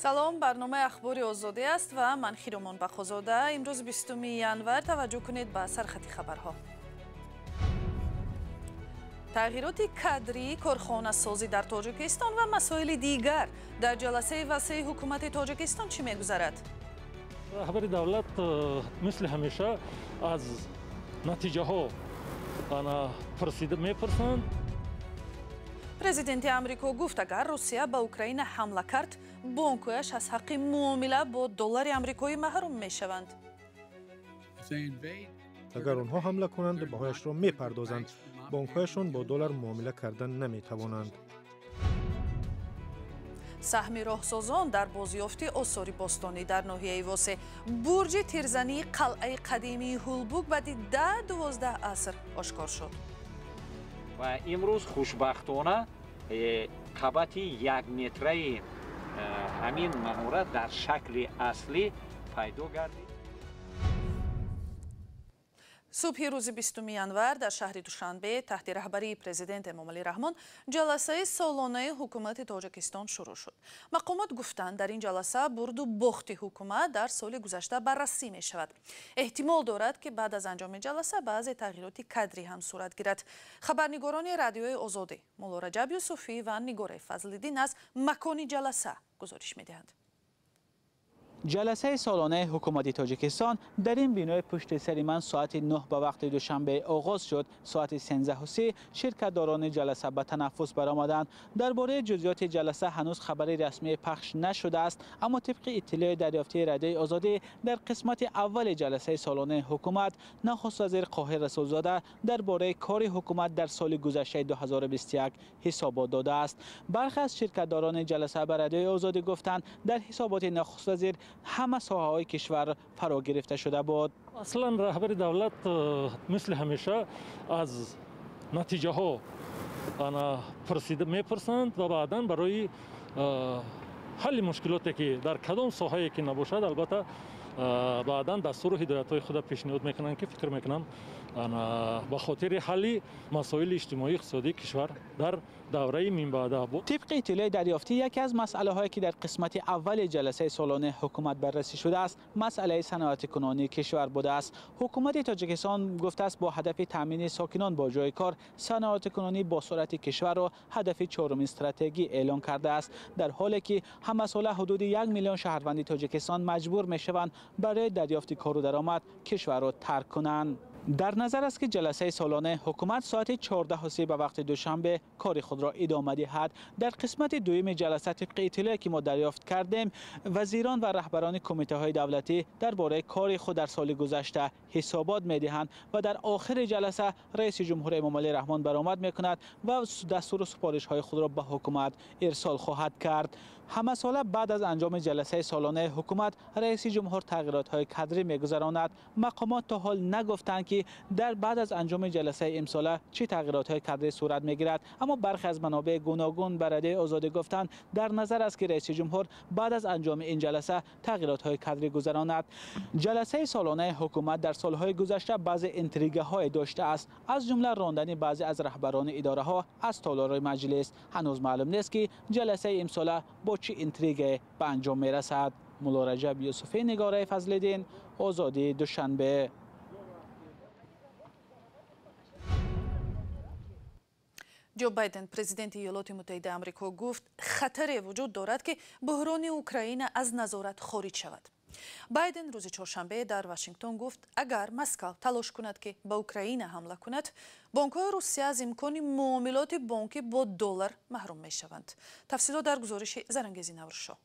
Салом, барномаи Ахбори Озодӣ аст ва ман Хиромон Бақозода. Имрӯз 20 январ. Таваҷҷӯҳ кунед ба сархати хабарҳо. Тағйироти кадрӣ, корхонасозӣ дар Тоҷикистон ва масоили дигар. Дар ҷаласаи васеи ҳукумати Тоҷикистон чӣ мегузарад? Раҳбари давлат мисли ҳамеша аз натиҷаҳо мепурсанд. Президенти Амрико гуфт, агар Русия ба Украина ҳамла кард, бонкҳояш аз ҳаққи муомила бо доллари амрикоӣ маҳрум мешаванд. Агар онҳо ҳамла кунанд, баҳояшро мепардозанд. Бонкҳояшон бо доллар муомила кардан наметавонанд. Саҳми роҳсозон дар бозёфти осори бостонӣ дар ноҳияи Восе. Бурҷи тирзании қалъаи қадимии Ҳулбук баъди 10-12 аср ошкор шуд. Ва имрӯз хушбахтона қабати якметраи ҳамин манора дар шакли аслӣ пайдо гардид. Субҳи рӯзи 20 январ дар шаҳри Душанбе таҳти раҳбарии президент Эмомалӣ Раҳмон ҷаласаи солонаи ҳукумати Тоҷикистон шурӯъ шуд. Мақомот гуфтанд, дар ин ҷаласа бурду бохти ҳукумат дар соли гузашта баррасӣ мешавад. Эҳтимол дорад, ки баъд аз анҷоми ҷаласа баъзе тағйироти кадрӣ ҳам сурат гирад. Хабарнигорони Радиои Озодӣ Мулло Раҷаб Юсуфӣ ва Нигораи Фазлиддин аз макони ҷаласа гузориш медиҳанд. Ҷаласаи солонаи ҳукумати Тоҷикистон дар ин бинои пушти сари ман соати 9 ба вақти Душанбе оғоз шуд. Соати 13:30 ширкатдорони ҷаласа ба танаффус баромаданд. Дар бораи ҷузъиёти ҷаласа ҳанӯз хабари расмӣ пахш нашудааст, аммо тибқи иттилои дарёфтии Радиои Озодӣ дар қисмати аввали ҷаласаи солонаи ҳукумат нахуствазир Қоҳир Расулзода дар бораи кори ҳукумат дар соли гузаштаи 2021 ҳисобот додааст. Бархе аз ширкатдорони ҷаласа ба Радиои Озодӣ гуфтанд, дар ҳисоботи нахуствазир ҳама соҳаҳои кишвар фаро гирифта шуда буд. Аслан раҳбари давлат мисли ҳамеша аз натиҷаҳо мепурсанд ва баъдан барои ҳалли мушкилоте ки дар кадом соҳае ки набошад, албатта баъдан дастуру ҳидоятҳои худро пешниҳод мекунанд, ки фикр мекунам ба хотири ҳалли масоили иҷтимоӣ иқтисодии кишвар дар давраи минбаъда. Тибқи иттилои дарёфтӣ, яке аз масъалаҳое ки дар қисмати аввали ҷаласаи солонаи ҳукумат баррасӣ шудааст, масъалаи саноатикунонии кишвар будааст. Ҳукумати Тоҷикистон гуфтааст, бо ҳадафи таъмини сокинон бо ҷои кор, саноатикунонӣ бо суръати кишварро ҳадафи чоруми стратегӣ эълон кардааст, дар ҳоле ки ҳамасола ҳудуди 1 миллион шаҳрванди Тоҷикистон маҷбур мешаванд барои дарёфти кору даромад кишварро тарк кунанд. Дар назар аст, ки ҷаласаи солонаи ҳукумат соати 14:30 ба вақти Душанбе кори худро идома диҳад. Дар қисмати дуюми ҷаласа тибқи иттилое ки мо дарёфт кардем, вазирон ва раҳбарони кумитаҳои давлатӣ дар бораи кори худ дар соли гузашта ҳисобот медиҳанд ва дар охири ҷаласа раиси ҷумҳур Эмомалӣ Раҳмон баромад мекунад ва дастуру супоришҳои худро ба ҳукумат ирсол хоҳад кард. Ҳамасола баъд аз анҷоми ҷаласаи солонаи ҳукумат раиси ҷумҳур тағйиротҳои кадрӣ мегузаронад. Мақомот то ҳол нагуфтанд, ки дар баъд аз анҷоми ҷаласаи имсола чӣ тағйиротҳои кадрӣ сурат мегирад, аммо бархе аз манобеи гуногун ба Радиои Озодӣ гуфтанд, дар назар аст, ки раиси ҷумҳур баъд аз анҷоми ин ҷаласа тағйиротҳои кадрӣ гузаронад. Ҷаласаи солонаи ҳукумат дар солҳои гузашта баъзе интригаҳое доштааст, аз ҷумла рондани баъзе аз раҳбарони идораҳо аз толори маҷлис. Ҳанӯз маълум нест, ки ҷаласаи имсола бо чӣ интригае ба анҷом мерасад. Мулло Раҷаб Юсуфӣ, Нигораи Фазлиддин, Озодӣ, Душанбе. Ҷо Байден, президенти Иёлоти Муттаҳидаи Амрико, гуфт, хатаре вуҷуд дорад, ки буҳрони Украина аз назорат хориҷ шавад. Байден рӯзи чоршанбе дар Вашингтон гуфт, агар Москав талош кунад, ки ба Украина ҳамла кунад, бонкҳои Русия аз имкони муомилоти бонкӣ бо доллар маҳрум мешаванд. Тафсилот дар гузориши Зарангези Наврӯзшоҳ.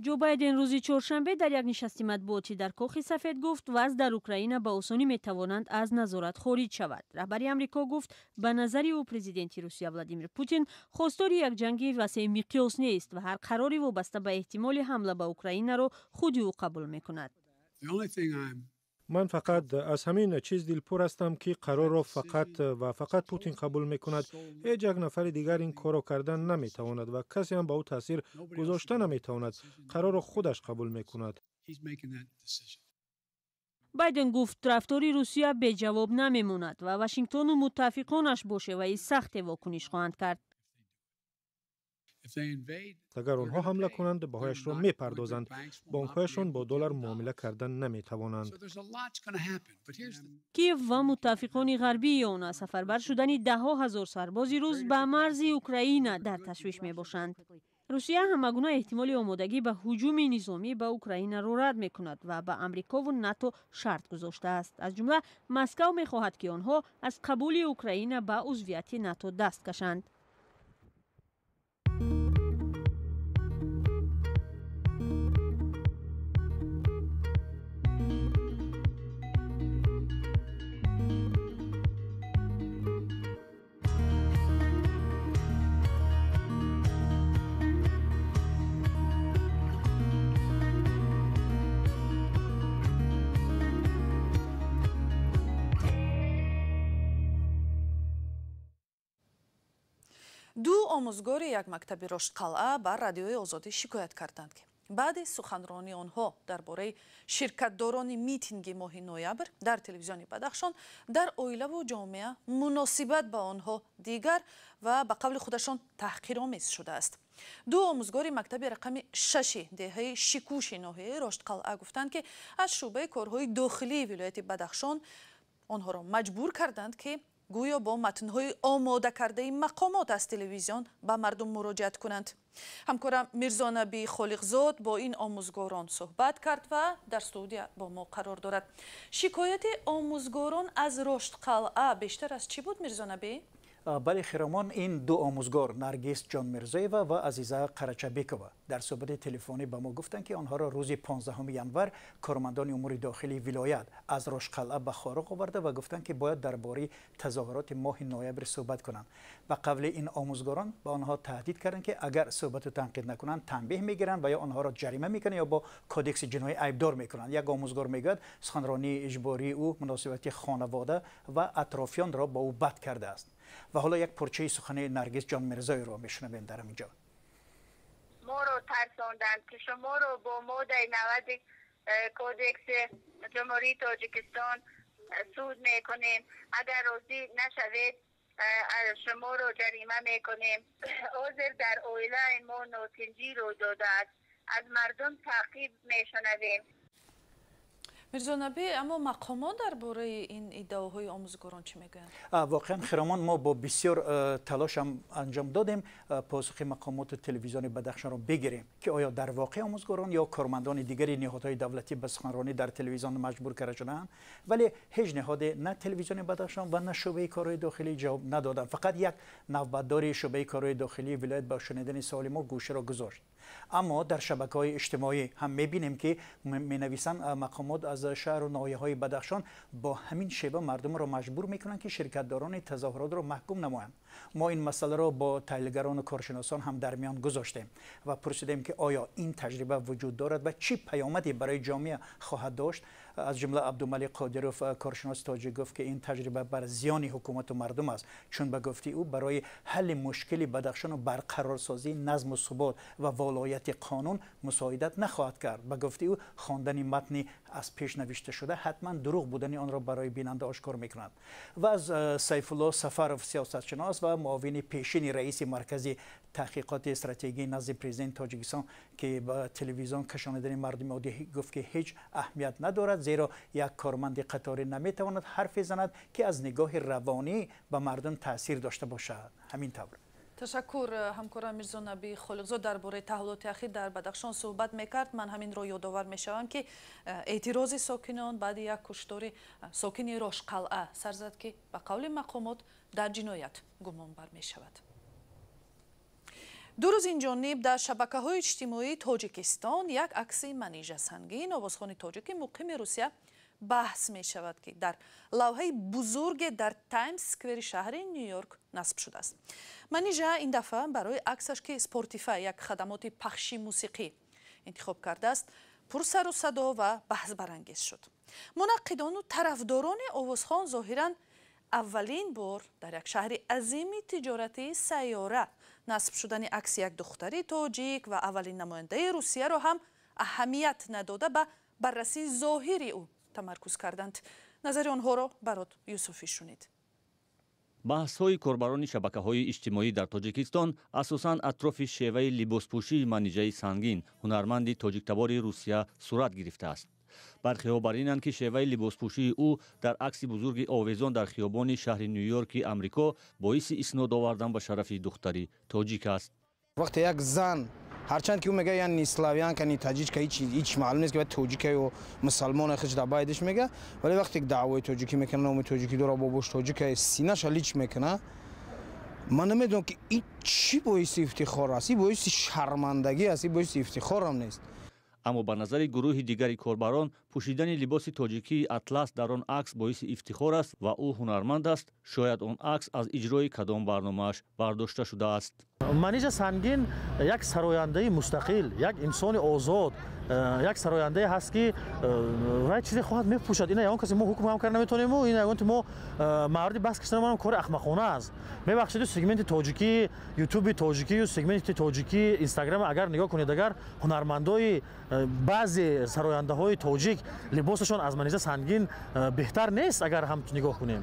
Ҷо Байден рӯзи чоршанбе дар як нишасти матбуотӣ дар Кохи Сафед гуфт, вазъ дар Украина ба осонӣ метавонанд аз назорат хориҷ шавад. Раҳбари Амрико гуфт, ба назари ӯ президенти Русия Владимир Путин хостори як ҷанги васеи миқёс нест ва ҳар қарори вобаста ба эҳтимоли ҳамла ба Украинаро худи ӯ қабул мекунад. Ман фақат аз ҳамин чиз дилпур ҳастам, ки қарорро фақат ва фақат Путин қабул мекунад. Ҳеҷ як нафари дигар ин корро кардан наметавонад ва касе ҳам ба ӯ таъсир гузошта наметавонад. Қарорро худаш қабул мекунад. Байден гуфт, рафтори Русия беҷавоб намемонад ва Вашингтону муттафиқонаш бо шеваи сахте вокуниш хоҳанд кард. Агар онҳо ҳамла кунанд, баҳояшро мепардозанд. Бонкҳояшон бо доллар муомила кардан наметавонанд. Киев ва муттафиқони ғарбии он аз сафарбар шудани даҳҳо ҳазор сарбози рус ба марзи Украина дар ташвиш мебошанд. Русия ҳамагуна эҳтимоли омодагӣ ба ҳуҷуми низомӣ ба Украинаро рад мекунад ва ба Амрикову НАТО шарт гузоштааст. Аз ҷумла Москав мехоҳад, ки онҳо аз қабули Украина ба узвияти НАТО даст кашанд. Ду омӯзгори як мактаби Роштқалъа ба Радиои Озодӣ шикоят карданд, ки баъди суханронии онҳо дар бораи ширкатдорони митинги моҳи ноябр дар телевизиони Бадахшон дар оилаву ҷомеа муносибат ба онҳо дигар ва ба қавли худашон таҳқиромез шудааст. Ду омӯзгори мактаби рақами шаши деҳаи Шикуши ноҳияи Роштқалъа гуфтанд, ки аз шӯъбаи корҳои дохилии вилояти Бадахшон онҳоро маҷбур карданд, ки гӯё бо матнҳои омодакардаи мақомот аз телевизион ба мардум муроҷиат кунанд. Ҳамкорам Мирзонаби Холиқзод бо ин омӯзгорон суҳбат кард ва дар студия бо мо қарор дорад. Шикояти омӯзгорон аз Роштқалъа бештар аз чӣ буд, Мирзонабӣ? Бале, Хиромон, ин ду омӯзгор Наргиз Ҷонмирзоева ва Азиза Қарачабекова дар суҳбати телефонӣ ба мо гуфтанд, ки онҳоро рӯзи 15 январ кормандони умури дохилии вилоят аз Рошқалъа ба Хоруғ оварда ва гуфтанд, ки бояд дар бораи тазоҳуроти моҳи ноябр суҳбат кунанд. Ба қавли ин омӯзгорон ба онҳо таҳдид карданд, ки агар суҳбату танқид накунанд, танбеҳ мегиранд ва ё онҳоро ҷарима мекунанд ё бо кодекси ҷиноӣ айбдор мекунанд. Як омӯзгор мегӯяд, суханронии иҷбории ӯ муносибати хонавода ва атрофиёнро бо ӯ бад кардааст. Ва ҳоло як порчаи сухани Наргиз Ҷонмирзоевро мешунавем дар ҳамин ҷо. Моро тарсонданд, ки шуморо бо моддаи 90 кодекси Ҷумҳурии Тоҷикистон суд мекунем. Агар розӣ нашавед, шуморо ҷарима мекунем. Ҳозир дар оилаи мо нотинҷӣ рӯй додааст. Аз мардум таъқиб мешунавем. Мирзонабӣ, аммо мақомот дар бораи ин иддаоҳои омӯзгорон чӣ мегӯянд? Воқеан, Хиромон, мо бо бисёр талошам анҷом додем посухи мақомоти телевизиони Бадахшонро бигирем, ки оё дар воқеъ омӯзгорон ё кормандони дигари ниҳодҳои давлатӣ ба суханронӣ дар телевизион маҷбур карда шудаанд, вале ҳеҷ ниҳоде на телевизиони Бадахшон ва на шӯъбаи корҳои дохилӣ ҷавоб надоданд. Фақат як навбатдори шӯъбаи корҳои дохилии вилоят ба шунидани суоли мо гӯшаро гузошт. Аммо дар шабакаҳои иҷтимоӣ ҳам мебинем, ки менависанд мақомот аз шаҳру ноҳияҳои Бадахшон бо ҳамин шева мардумро маҷбур мекунанд, ки ширкатдорони тазоҳуротро маҳкум намоянд. Мо ин масъаларо бо таҳлилгарону коршиносон ҳам дар миён гузоштем ва пурсидем, ки оё ин таҷриба вуҷуд дорад ва чӣ паёмаде барои ҷомеа хоҳад дошт. Аз ҷумла Абдумалик Қодиров, коршиноси тоҷик, гуфт, ки ин таҷриба бар зиёни ҳукумату мардум аст, чун ба гуфти ӯ барои ҳалли мушкили Бадахшону барқарорсозии назму субот ва волояти қонун мусоидат нахоҳад кард. Ба гуфти ӯ, хондани матни аз пеш навишта шуда ҳатман дурӯғ будани онро барои бинанда ошкор мекунад. Ва аз Сайфулло Сафаров, сиёсатшинос ва муовини пешини раиси маркази таҳқиқоти стратегии назди президенти Тоҷикистон, ки ба телевизион кашонидани мардуми оддӣ гуфт, ки ҳеҷ аҳамият надорад, зеро як корманди қаторӣ наметавонад ҳарфе занад, ки аз нигоҳи равонӣ ба мардум таъсир дошта бошад. Ҳамин тавр. Ташаккур. Ҳамкорам Мирзонаби Холиқзод дар бораи таҳаввулоти ахир дар Бадахшон суҳбат мекард. Ман ҳаминро ёдовар мешавам, ки эътирози сокинон баъди як куштори сокини Рошқалъа сар зад, ки ба қавли мақомот дар ҷиноят гумонбар мешавад. Ду рӯз инҷониб дар шабакаҳои иҷтимоии Тоҷикистон як акси Манижа Сангин, овозхони тоҷики муқими Русия, баҳс мешавад, ки дар лавҳаи бузурге дар Таймс Сквери шаҳри Ню-Йорк насб шудааст. Манижа ин дафъа барои аксаш, ки Спортифай, як хадамоти пахши мусиқӣ, интихоб кардааст, пурсару садо ва баҳсбарангез шуд. Мунаққидону тарафдорони овозхон зоҳиран аввалин бор дар як шаҳри азими тиҷоратии сайёра насб шудани акси як духтари тоҷик ва аввалин намояндаи Русияро ҳам аҳамият надода ба баррасии зоҳири ӯ тамаркуз карданд. Назари онҳоро Барот Юсуфӣ шунид. Баҳсҳои корбарони шабакаҳои иҷтимоӣ дар Тоҷикистон асосан атрофи шеваи либоспӯшии Манижаи Сангин, ҳунарманди тоҷиктабори Русия, сурат гирифтааст. Бархеҳо бар инанд, ки шеваи либоспӯшии ӯ дар акси бузурги овезон дар хиёбони шаҳри Ню-Йорки Амрико боиси иснод овардан ба шарафи духтари тоҷик аст. Вақте як зан, ҳарчанд ки ӯ мега, я не славянка, не таджичка, ҳеч маълум нест, ки тоҷика ё мусалмона, хич дар байдиш мега, вале вақте даъвои тоҷикӣ мекуна, номи тоҷикӣ дора, бобош тоҷика, синаша лич мекуна, ман намедонам, ки ин чӣ боиси ифтихор аст. Ин боиси шармандагӣ аст, ин боиси ифтихорам нест. Аммо ба назари гурӯҳи дигари корбарон, пӯшидани либоси тоҷикии атлас дар он акс боиси ифтихор аст ва ӯ ҳунарманд аст. Шояд он акс аз иҷрои кадом барномааш бардошта шудааст. Манижа Сангин як сарояндаи мустақил, як инсони озод, як сарояндае ҳаст, ки вай чизе хоҳад мепӯшад. Ина ягон касе мо ҳукм ҳам карда наметавонему, ин ягон мо мавриди баҳс кашидан кори ахмақона аст. Мебахшиду, сегменти тоҷикӣ Ютуби тоҷикию сегменти тоҷикӣ Инстаграм агар нигоҳ кунед, агар ҳунармандои баъзе сарояндаҳои тоҷик либосашон аз Манижа Сангин беҳтар нест, агар ҳам нигоҳ кунем.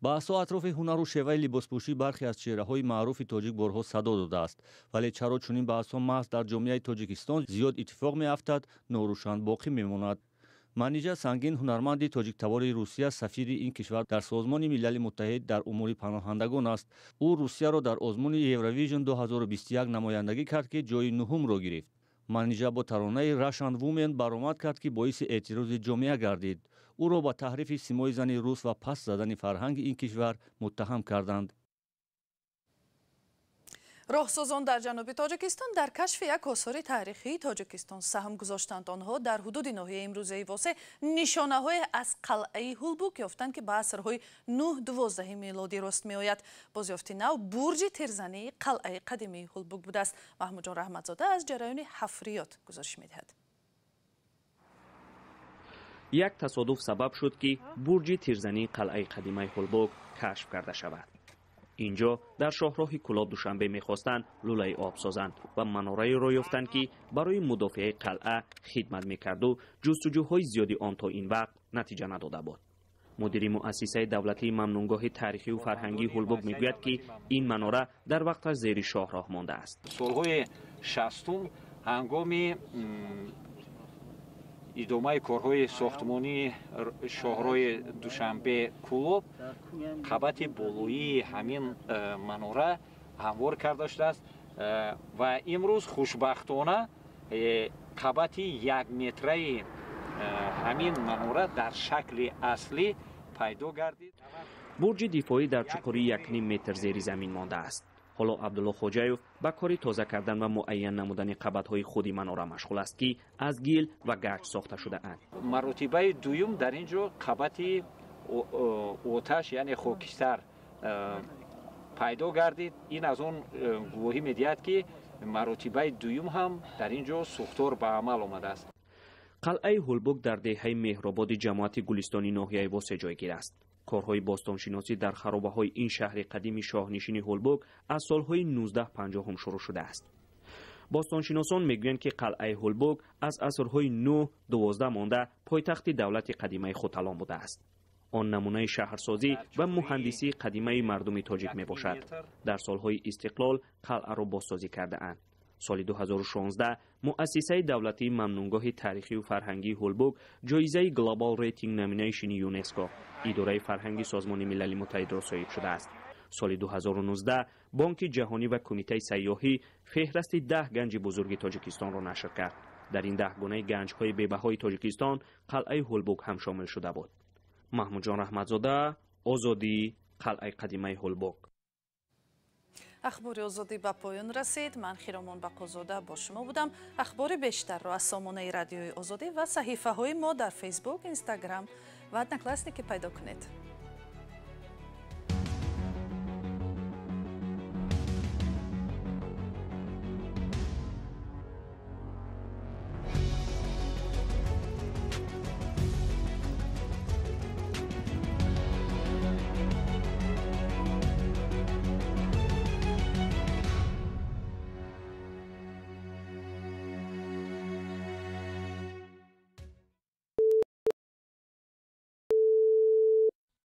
Баҳсҳо атрофи ҳунару шеваи либоспӯшӣ бархе аз чеҳраҳои маъруфи тоҷик борҳо садо додааст, вале чаро чунин баҳсҳо маҳз дар ҷомеаи Тоҷикистон зиёд иттифоқ меафтад, норӯшан боқӣ мемонад. Манижа Сангин, ҳунарманди тоҷиктабори Русия, сафири ин кишвар дар Созмони Милали Муттаҳид дар умури паноҳандагон аст. Ӯ Русияро дар озмуни Евровижн 2021 намояндагӣ кард, ки ҷои нуҳумро гирифт. Манижа бо таронаи Russian Woman баромад кард, ки боиси эътирози ҷомеа гардид. Ӯро ба таҳрифи симои зани рус ва паст задани фарҳанги ин кишвар муттаҳам карданд. Роҳсозон дар ҷануби Тоҷикистон дар кашфи як осори таърихии Тоҷикистон саҳм гузоштанд. Онҳо дар ҳудуди ноҳияи имрӯзаи Восе нишонаҳое аз қалъаи Ҳулбук ёфтанд, ки ба асрҳои 9-12 милодӣ рост меояд. Бозёфти нав бурҷи тирзании қалъаи қадимии Ҳулбук будааст. Маҳмудҷон Раҳматзода аз ҷараёни ҳафриёт гузориш медиҳад. Як тасодуф сабаб шуд, ки бурҷи тирзании қалъаи қадимаи Ҳулбук кашф карда шавад. Инҷо дар шоҳроҳи Кулоб Душанбе мехостанд лӯлаи об созанд ва манораеро ёфтанд, ки барои мудофиаи қалъа хидмат мекарду ҷустуҷӯҳои зиёди он то ин вақт натиҷа надода буд. Мудири муассисаи давлатии мамнунгоҳи таърихию фарҳангии Ҳулбук мегӯяд, ки ин манора дар вақташ зери шоҳроҳ мондааст. Солҳои 60-ум ҳангоми идомаи корҳои сохтмонии шоҳрои Душанбе Кулоб қабати болоии ҳамин манора ҳамвор карда шудааст ва имрӯз хушбахтона қабати якметраи ҳамин манора дар шакли аслӣ пайдо гардид. Бурҷи дифоӣ дар чуқурии 1,5 метр зери замин мондааст. Ҳоло Абдулло Хоҷаев ба кори тоза кардан ва муайян намудани қабатҳои худи манора машғул аст, ки аз гил ва гач сохта шудаанд. Маротибаи дуюм дар ин ҷо қабати оташ, яъне хокистар, пайдо гардид. Ин аз он гувоҳӣ медиҳад, ки маротибаи дуюм ҳам дар ин ҷо сӯхтор ба амал омадааст. Қалъаи Ҳулбук дар деҳаи Меҳрободи ҷамоати Гулистони ноҳияи Восе ҷойгир аст. Корҳои бостоншиносӣ дар харобаҳои ин шаҳри қадими шоҳнишини Ҳулбук аз солҳои 1950 шурӯъ шудааст. Бостоншиносон мегӯянд, ки қалъаи Ҳулбук аз асрҳои 9-12 монда пойтахти давлати қадимаи Хуталон будааст. Он намунаи шаҳрсозӣ ва муҳандисии қадимаи мардуми тоҷик мебошад. Дар солҳои истиқлол қалъаро бозсозӣ кардаанд. Соли 2016 муассисаи давлатии мамнунгоҳи таърихию фарҳангии Ҳулбук ҷоизаи Global Rating Nomination ЮНЕСКО, идораи фарҳанги Созмони Милали Муттаҳидро соҳиб шудааст. Соли 2019 Бонки Ҷаҳонӣ ва Кумитаи сайёҳӣ феҳрасти 10 ганҷи бузурги Тоҷикистонро нашр кард. Дар ин даҳгунаи ганҷҳои бебаҳои Тоҷикистон қалъаи Ҳулбук ҳам шомил шуда буд. Маҳмудҷон Раҳматзода, Озодӣ, қалъаи қадимаи Ҳулбук. Ахбори Озодӣ ба поён расид. Ман Хиромон Бақозода бо шумо будам. Ахбори бештарро аз сомонаи Радиои Озодӣ ва саҳифаҳои мо дар Фейсбук, Инстаграм ва Одноклассники пайдо кунед.